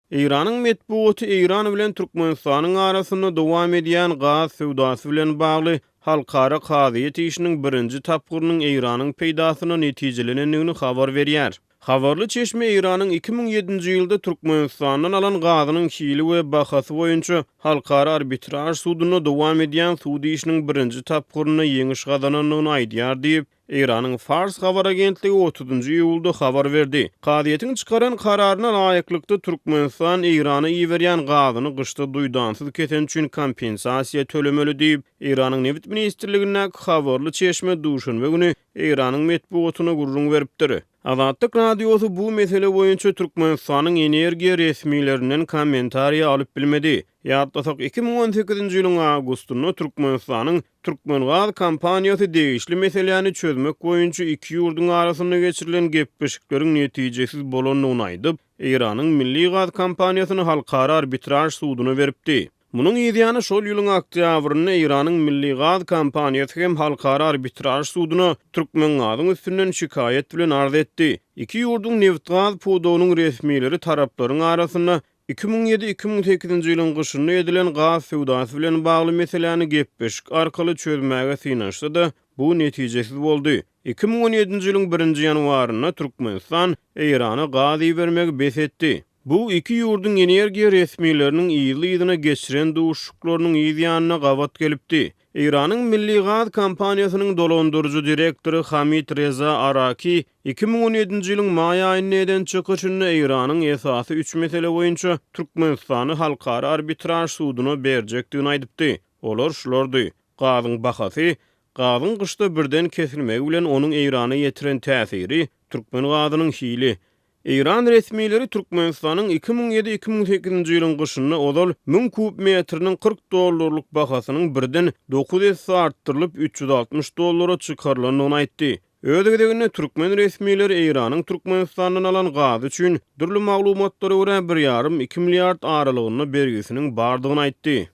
Eýranyň metbugaty Eýran bilen Türkmenistanyň arasynda dowam edýän gaz söwdasy bilen bagly halkara kazyýet işiniň birinji tapgyrynyň Eýranyň peýdasyna netijelenendigini habar berýär. Habarly çeşme Eýranyň 2007-nji ýylda Türkmenistandan alan gazynyň hili we bahasy boýunça Halkara arbitraž sudunda dowam edýän sud işiniň birinji tapgyrynda ýeňiş gazanandygyny aýdýar diýip, Eýranyň Fars habar agentligi otuzynjy iýulda habar berdi. Kazyýetiň çykaran kararyna laýyklykda, Türkmenistan Eýrana iberýän gazyny gyşda duýdansyz kesen üçin kompensasiýa tölemeli diýip, Eýranyň Nebit ministrligindäki habarly çeşme duşenbe güni Eýranyň metbugatyna gürrüň beripdir. Azatlyk Radiosy bu mesele boýunça Türkmenistanyň energiýa resmilerinden kommentariýa alyp bilmedi. Ýatlasak, 2018-nji ýylyň awgustynda Türkmenistanyň Türkmengaz kompaniýasy degişli meseläni çözmek boýunça iki ýurduň arasynda geçirilen gepleşikleriň netijesiz bolandygyny aýdyp, Eýranyň Milli gaz kompaniýasyny halkara arbitraž suduna beripdi. Munuň yzýany şol ýylyň oktýabrynda Eýranyň Milli gaz kompaniýasy hem halkara arbitraž suduna Türkmengazyň üstünden şikaýat bilen arz etdi. Iki ýurduň nebitgaz pudagynyň resmileri taraplaryň arasynda 2007, 2008-nji ýylyň gyşynda edilen gaz söwdasy bilen bagly meseläni gepleşik arkaly çözmäge synanyşsa-da, bu netijesiz boldy. 2017-nji ýylyň birinji ýanwarynda Türkmenistan Eýrana gaz ibermegi bes etdi. Bu iki ýurduň energiýa resmileriniň yzly-yzyna geçiren duşuşyklarynyň yz ýanyna gabat gelipdi. Eýranyň Milli gaz kompaniýasynyň dolandyryjy direktory Hamid Reza Araki 2017-nji ýylyň maý aýynda eden çykyşynda Eýranyň esasy üç mesele boýunça Türkmenistany halkara arbitraž suduna berjekdigini aýdypdy. Olar şulardy, gazyň bahasy, gazyň gyşda birden kesilmegi bilen onuň Eýrana ýetiren täsiri, türkmen gazynyň hili. Eýran resmileri Türkmenistanyň 2007, 2008-nji ýylyň gyşynda ozal 1000 kub metriniň 40 dollarlyk bahasynyň birden dokuz esse artdyrylyp, 360 dollara çykarylandygyny aýtdy. Öz gezeginde türkmen resmileri Eýranyň Türkmenistandan alan gazy üçin, dürli maglumatlara görä, bir ýarym, iki milliard aralygynda bergisiniň bardygyny aýtdy.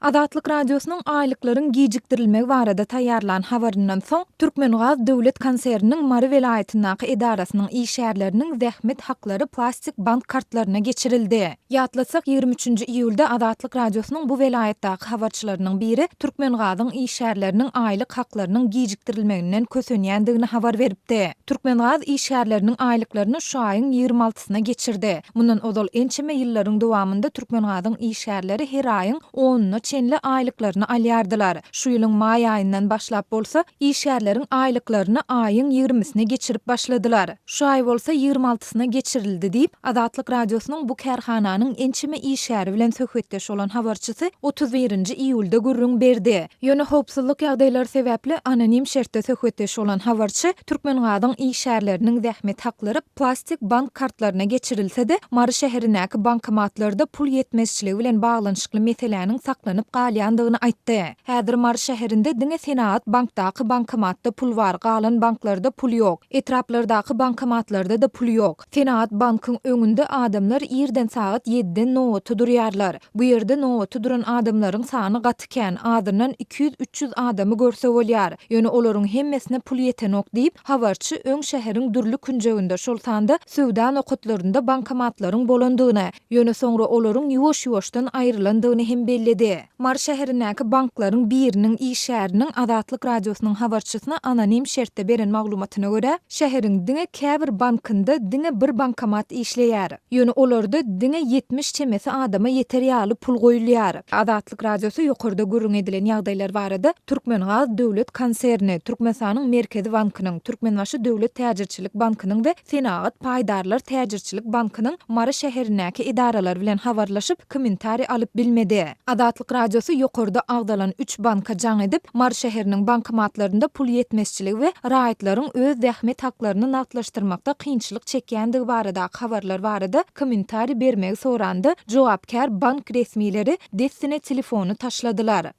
Azatlyk Radiosynyň aýlyklaryň gijikdirilmegi barada taýýarlan habaryndan soň, Türkmengaz döwlet konserniniň Mary welaýatyndaky edarasynyň işgärleriniň zähmet haklary plastik bank kartlaryna geçirildi. Ýatlatsak, 23-nji iýulda Azatlyk Radiosynyň bu welaýatdaky habarçylarynyň biri Türkmengazyň işgärleriniň aýlyk haklarynyň gijikdirilmeginden kösenýändigini habar beripdi. Türkmengaz işgärleriniň aýlyklaryny şu aýyň 26 syna geçirdi. Mundan ozal ençeme ýyllaryň dowamynda Türkmengazyň işgärleri her aýyň onuna çenli aýlyklaryny alýardylar. Şu ýylyň maý aýyndan başlap bolsa, işgärleriň aýlyklaryny aýyň ýigrimisine geçirip başladylar. Şu aý bolsa ýigrimi altysyna geçirildi diýip, Azatlyk Radiosynyň bu kärhananyň ençeme işgäri bilen söhbetdeş bolan habarçysy otuz birinji iýulda gürrüň berdi. Ýöne howpsuzlyk ýagdaýlary sebäpli anonim şertde söhbetdeş bolan habarçy Türkmengazyň işgärleriniň zähmet haklary plastik bank kartlaryna geçirilse-de, Mary şäherindäki bankomatlarda pul ýetmezçiligi bilen baglanyşykly meseläniň saklanyp galýandygyny aýtdy. Häzir Mary şäherinde diňe Senagat bankdaky bankomatda pul bar, galan banklarda pul ýok. Etraplardaky bankomatlarda-da pul ýok. Senagat bankyň öňünde adamlar irden sagat ýediden nobata durýarlar. Bu ýerde nobata duran adamlaryň sany gaty kän, azyndan 200-300 adamy görse bolýar. Ýöne olaryň hemmesine pul ýetenok diýip, habarçy öň şäheriň dürli künjeginde, şol sanda söwda nokatlarynda bankomatlaryň bolandygyny, ýöne soňra olaryň ýuwaş-ýuwaşdan aýrylandygyny hem belledi. Mary şäherindäki banklaryň biriniň işgäriniň Azatlyk Radiosynyň habarçysyna anonim şertde beren maglumatyna görä, şäheriň diňe käbir bankynda diňe bir bankomat işleýär. Ýöne olarda diňe 70 çemesi adama ýeter ýaly pul goýulýar. Azatlyk Radiosy ýokarda gürrüň edilen ýagdaýlar barada Türkmengaz döwlet konserni, Türkmenistanyň Merkezi bankynyň, Türkmenbaşy döwlet täjirçilik bankynyň we Senagat paýdarlar täjirçilik bankynyň Mary şäherindäki edaralary bilen habarlaşyp, kommentariý alyp bilmedi. Azatlyk Radiosy ýokarda agzalan üç banka jaň edip, Mary şäheriniň bankomatlarynda pul ýetmezçiligi we raýatlaryň öz zähmet haklaryny nagtlaşdyrmakda kynçylyk çekýändigi baradaky habarlar barada kommentariý bermegi soranda, jogapkär bank resmileri dessine telefony taşladylar.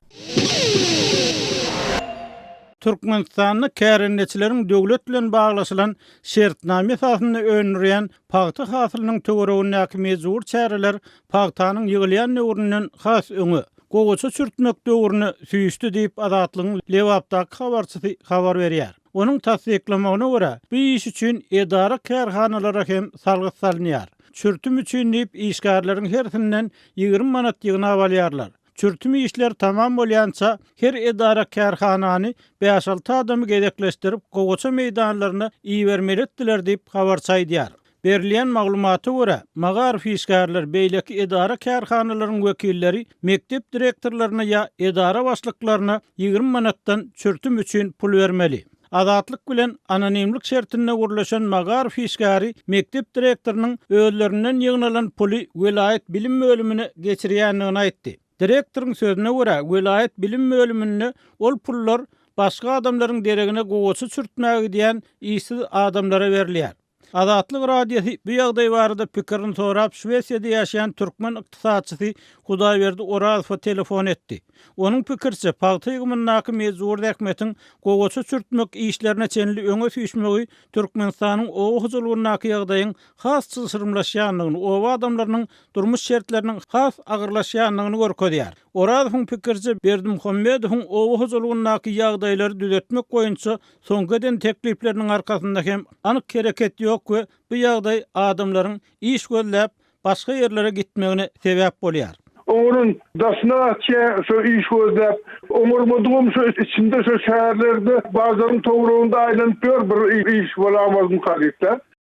Türkmenistanda kärendeçileriň döwlet bilen baglaşylan şertnama esasynda öndürýän pagta hasylynyň töweregindäki mejbury çäreler pagtanyň ýygylýan döwründen has öňe, gowaça çürtmek döwrüne süýşdi diýip, Azatlygyň Lebapdaky habarçysy habar berýär. Onuň tassyklamagyna görä, bu iş üçin edara-kärhanalara hem salgyt salynýar. Çürtüm üçin diýip, işgärleriň hersinden 20 manat ýygnap alýarlar. Çürtüm işleri tamam bolýança, her edara-kärhanany bäş-alty adamy gezekleşdirip, gowaça meýdanlaryna ibermeli etdiler diýip, habarçy aýdýar. Berilýän maglumata görä, magaryf işgärleri, beýleki edara-kärhanalaryň wekilleri mekdep direktorlaryna ýa edara başlyklaryna 20 manatdan çürtüm üçin pul bermeli. Azatlyk bilen anonimlik şertinde gürleşen magaryf işgäri mekdep direktorynyň özlerinden ýygnalan puly welaýat bilim bölümine geçirýändigini aýtdy. Direktoryň sözüne görä, welaýat bilim bölüminde ol pullar başga adamlaryň deregine gowaça çürtmäge gidýän işsiz adamlara berilýär. Azatlyk Radiosy bu ýagdaý barada pikirini sorap, Şwesiýada ýaşaýan türkmen ykdysatçysy Hudaýberdi Orazowa telefon etdi. Onuň pikiriçe, pagta ýygymyndaky mejbury zähmetiň gowaça çürtmek işlerine çenli öňe süýşmegi Türkmenistanyň oba hojalygyndaky ýagdaýyň has çylşyrymlaşýandygyny, oba adamlarynyň durmuş şertleriniň has agyrlaşýandygyny görkezýär. Orazowyň pikiriçe, Berdimuhamedowyň oba hojalygyndaky ýagdaýlary düzetmek boýunça Soňky eden teklipleriniň arkasynda hem anyk hereket ýok we bu ýagdaý adamlaryň iş gözläp başga ýerlere gitmegine sebäp bolýar. Oňaryn daşyna gaçýa şo iş gözläp. Oňarmadygam şo içinde şo şäherlerde bazaryň töwereginde aýlanyp ýör bir iş bolamazmyka diýip-de.